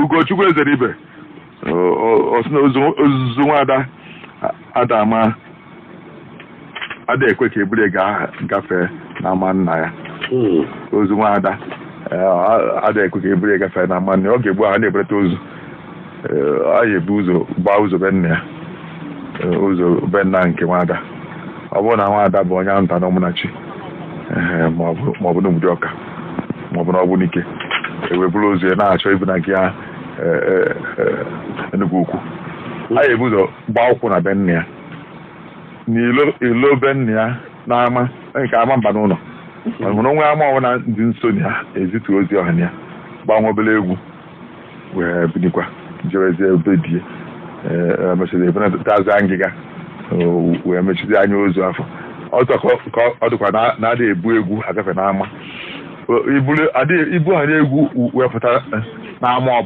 Ugochukwu Ezeribe ọ sị na ozuzu nwada ada ama ada ekwe ka eburu ga gafee n'ama nna ya. Ozu nwada ada ekwe ka eburu gafee n'ama nna ya. Ọ ga-egbu ha na-eburata ozu, a ga-ebu ụzọ gbaa ụzọ be nna ya, ụzọ be nna nke nwada. Ọ bụrụ na nwada bụ onye nta na ọmụnachi maọbụ n'Obodo Ọka maọbụ na Ọgbunike, ewee buru ozu ya na-achọ ibu na nke ya Enugwu Ukwu, a ga-ebu ụzọ gbaa ụkwụ na be nna ya, n'ilo ilo be nna ya, n'ama nke ama mba n'ụlọ. Mana onwe ama ọbụla dị nso na ya ezitu ozi ọha na ya, gbaa nwa obere egwu wee binikwa jerezie ebe die, mechizi ebunatazi ngịga wee mechizi anya ozu afọ ọtọ ka ọ dịkwa na-adị ebu egwu agafe n'ama. Ibu ha na-egwu wee pụta n'ama ọbụla.